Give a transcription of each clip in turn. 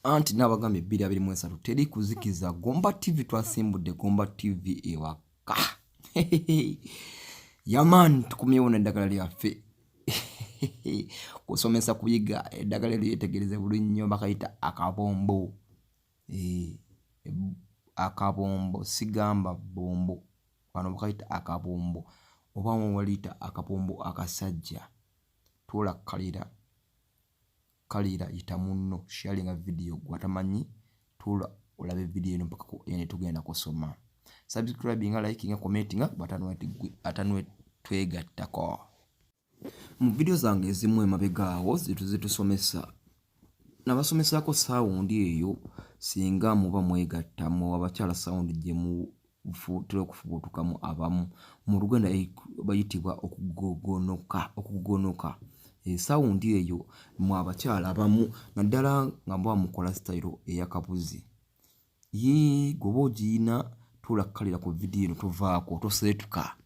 Anti nabagambye 2023 teri kuzikiza. Gomba TV, twasimbudde Gomba TV ewaka. Yaman, tukumyewo neddagala lyaffe kusomesa kuyiga. Eddagala eryo yetegereze bulungi nnyo, bakayita akabombo. Eh, akabombo, sigamba bombo, kano bakayita akabombo oba waliyita akabombo akasajja. Tuula kalira kalira, yita munno, sharinga video. Gwatamanyi, tuula olabe video eno mpaka ku ene. Tugenda kusoma. Subscribinga, likinga, commentinga atanwe twegattako. Mu video zange ezimu emabega awo zitusomesa, nabasomesako sound eyo. Singa muba mwegatta mu abakyala, sound gye mutera okufubutukamu abamu mu Luganda bayitibwa okugogonoka. Okugogonoka, sound eyo mu abakyala abamu, naddala nga muba mukola sitayiro eyakabuzi, ye gweoba ogiyina, tuula kukalira ku vidiyo eno, tovaako, toseetuka.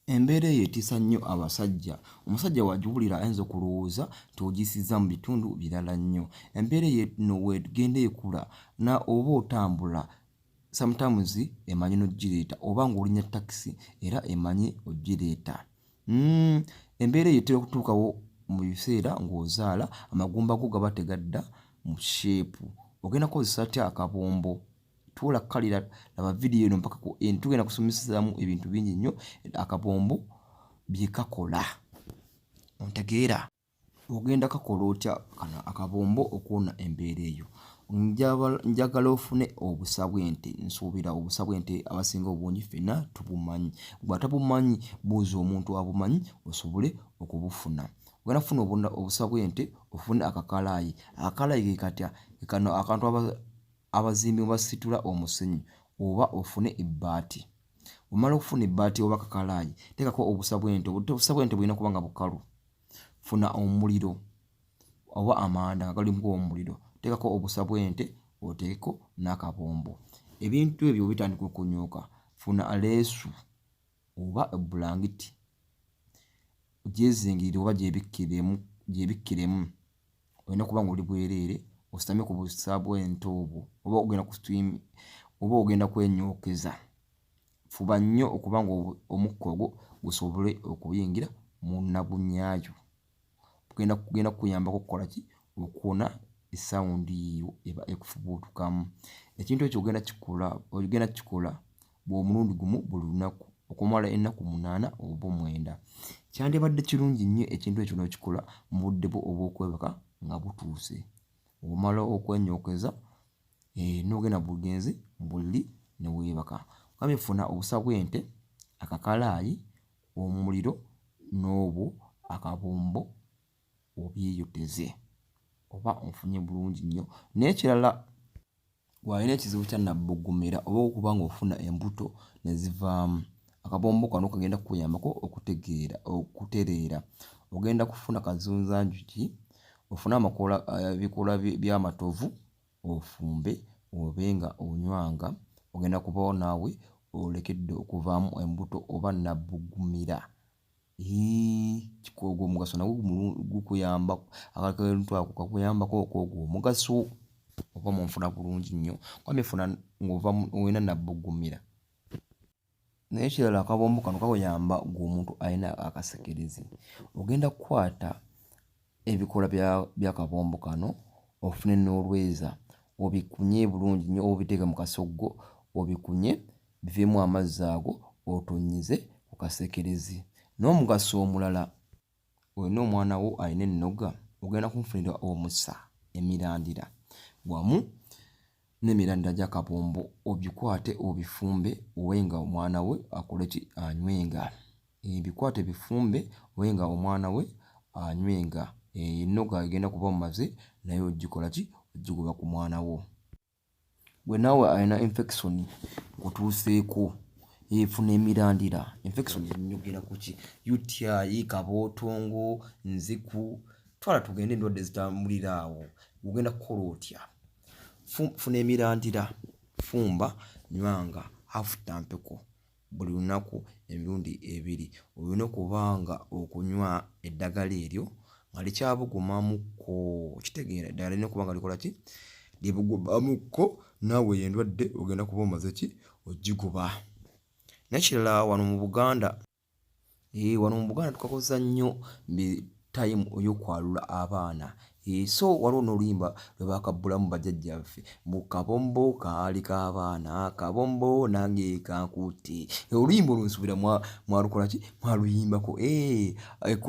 Embeera eyo etiisa nnyo abasajja. Omusajja wagiwulira ayinza okulowooza nti ogiyisizza mu bitundu birala nnyo. Embeera eyo eno wegenda ekula na oba otambula, sometimes emanyi n'ogireeta, oba ng'olinnya takisi era emanyi ogireeta. Embeera eyo etera okutuukawo mu biseera ng'ozaala, amagumba go gaba tegadda mu shape. Ogenda kukozesa atya akabombo? Tuula kalira, laba vidiyo eno mpaka ku end. Tugenda kusomesezaamu ebintu bingi nnyo akabombo bye kakola. Ontegeera? Ogenda kakola otya kano akabombo okuwona embeera eyo? Njagala ofune obusa bw'ente. Nsuubira obusa bw'ente abasinga obungi ffenna tubumanyi. Gwe atabumanyi, buuza omuntu abumanyi osobole okubufuna. Ogenda kufuna obusa bw'ente, ofune akakalaayi. Akakalaayi ke katya? Kano akantu abazimbi mwe basitula omusenyu, oba ofune ebbaati. Omala okufuna ebbaati oba kakalaayi, teekako obusa bw'ente. Obusa bw'ente bulina kuba nga bukalu. Funa omuliro oba amanda nga galimu omuliro, teekako obusa bw'ente, oteekeko n'akabombo. Ebintu ebyo bitandika okunyooka, funa leesu oba ebbulangiti, gyezingirire oba gyebikkiremu. Olina kuba nga oli bwereere, ositame ku busa bw'ente obwo, oba ogenda ku steam oba ogenda kwenyookeza. Fuba nnyo okuba nga omukka ogwo gusobole okuyingira mu nnabunyaayo. Gugenda kukuyambako okukola ki? Okuwona e sound eyo eba ekufubuutukamu. Ekintu ekyo ogenda kukikola bw'omulundi gumu buli lunaku okumala ennaku 8 oba 9. Kyandibadde kirungi nnyo ekintu ekyo n'okikola mu budde bwo obw'okwebaka nga butuuse. Omala okwenyookeza, n'ogenda bugenzi mu buliri ne weebaka. Ogambye funa obusa bw'ente, akakalaayi, omuliro n'obwo akabombo obyeyoteze oba onfunye bulungi nnyo. N'ekirala, bw'alina ekizibu kya nabbugumira oba okuba ng'ofuna embuto ne zivaamu, akabombo kano kagenda kukuyambako okutegeera okutereera. Ogenda kufuna kazunzanjuki, ofune amakoola, ebikoola by'amatovu, ofumbe obe nga onywanga. Ogenda kubawo naawe olekedde okuvaamu embuto oba nabbugumira. Ogwo omugaso nagwo gukuyamba, akantu ako kakuyambako okwogwo omugaso oba munfuna bulungi nnyo. Kwami funa ng'ova olina nabbugumira. Naye ekirala, akabombo kano kakuyamba ggwe omuntu alina akasekerezi. Ogenda kukwata ebikoola by'akabombo kano, ofune n'olweza, obikunye bulungi nnyo oba obiteeke mu kasoggo, obikunye biveemu amazzi ago, otonnyeze ku kasekerezi. N'omugaso omulala, olina omwana wo alina ennoga, ogenda kumufunira omusa, emirandira wamu n'emirandira gy'akabombo, obikwate obifumbe, owe nga omwana we akole ki? Anywenga. Ebikwate bifumbe, owe nga omwana we anywenga. Ennoga egenda kuba omaze naye ogikola ki? Ogigoba ku mwana wo. Gwe naawe alina infection nkutuuseeko, funa emirandira. Infection njogera ku ki? UTI, kabootongo, nziku, twala tugende, endwadde zitambulira awo. Ogenda kukola otya? Funa emirandira, fumba, nywanga half tampeko buli lunaku emirundi ebiri. Olina okuba nga okunywa eddagala eryo nga likyabugumamuko. Okitegeera? Eddagala lirina okuba nga likola ki? Libugobamuko naawe eyo endwadde ogenda kuba omaze ki ogigoba. Nekirala wano mu Buganda, eh, wano mu Buganda tukakozesa nnyo time ey'okwalula abaana. Eh, so waliwo n'oluyimba lwe baakabbulamu bajjajjaffe mbu kabombo kaali k'abaana, kabombo nange kankutte. Eh, oluyimba olwo nsuubira mwalukola ki, mwaluyimbako. Eh,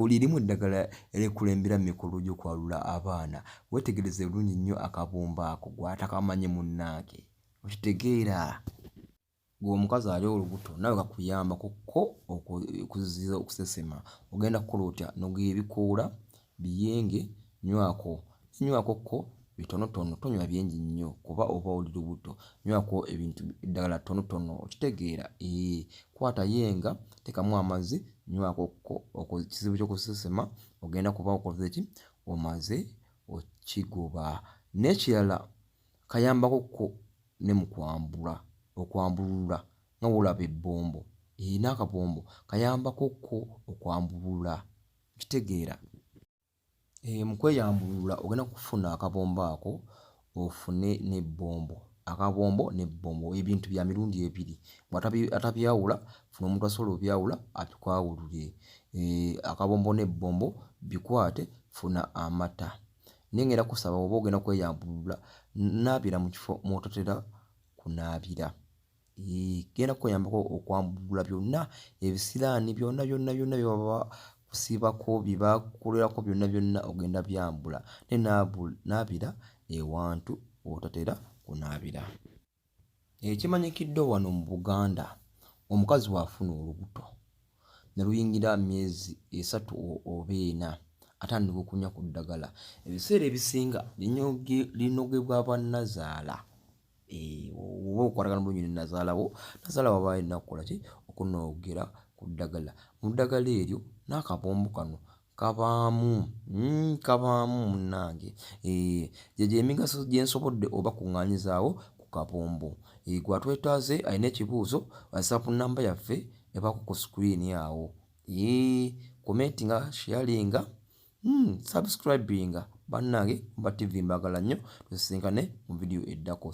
lirimu eddagala erikulembera mu mikolo gy'okwalula abaana. Weetegereze bulungi nnyo akabombo ako gw'atakamanyi munnange, okitegeera? Gwe omukazi ali olubuto nawe kakuyambako ko okuziyiza okusesema. Ogenda kukola otya? Noga ebikoola biyenge nywako, nywako ko bitonotono tonywa bingi nnyo kuba oba oli lubuto. Nywako ebintu eddagala ttonotono okitegeera? Eeh kwata yenga teekamu amazzi nywako ko ekizibu ky'okusesema ogenda kuba okoze ki? Omaze okigoba. N'ekirala kayambako ko ne mu kwambula, okwambulula nga bw'olaba ebbombo, eeh n'akabombo kayambako ko okwambulula, okitegeera? Eeh mu kweyambulula ogenda kufuna akabombo ako ofune n'ebbombo, akabombo n'ebbombo ebintu bya mirundi ebiri, ggwe atabyawula funa omuntu asobola obyawula abikwawulire. Eeh akabombo n'ebbombo bikwate, funa amata. Naye ngenda kusaba oba ogenda kweyambulula naabira mu kifo mw'otatera kunaabira. Eeh genda kukuyambako okwambulula byonna ebisiraani byonna byonna byonna bye baba bakusibako bye bakukolerako byonna byonna ogenda byambula naye naabira ewantu w'otatera kunaabira. Ekimanyikiddwa wano mu Buganda, omukazi bw'afuna olubuto ne luyingira myezi esatu oba ena atandika okunywa ku ddagala. Ebiseera ebisinga linogebwa bannazaala. Eh, oba okwatagana bulungi ne nnazaala wo, nnazaala wo aba alina okukola ki? Okunoogera ku ddagala. Mu ddagala eryo n'akabombo kano kabaamu, kabaamu munnange. Eeh, gyegyo emigaso gye nsobodde obakuŋŋaanyizaawo ku kabombo. Eeh, gwe atwetaaze alina ekibuuzo WhatsApp nnamba yaffe ebaako ku screen awo. Eeh, commentinga, sharinga, subscribinga. Bannange Mba TV mbaagala nnyo, tusisinkane mu vidiyo eddako.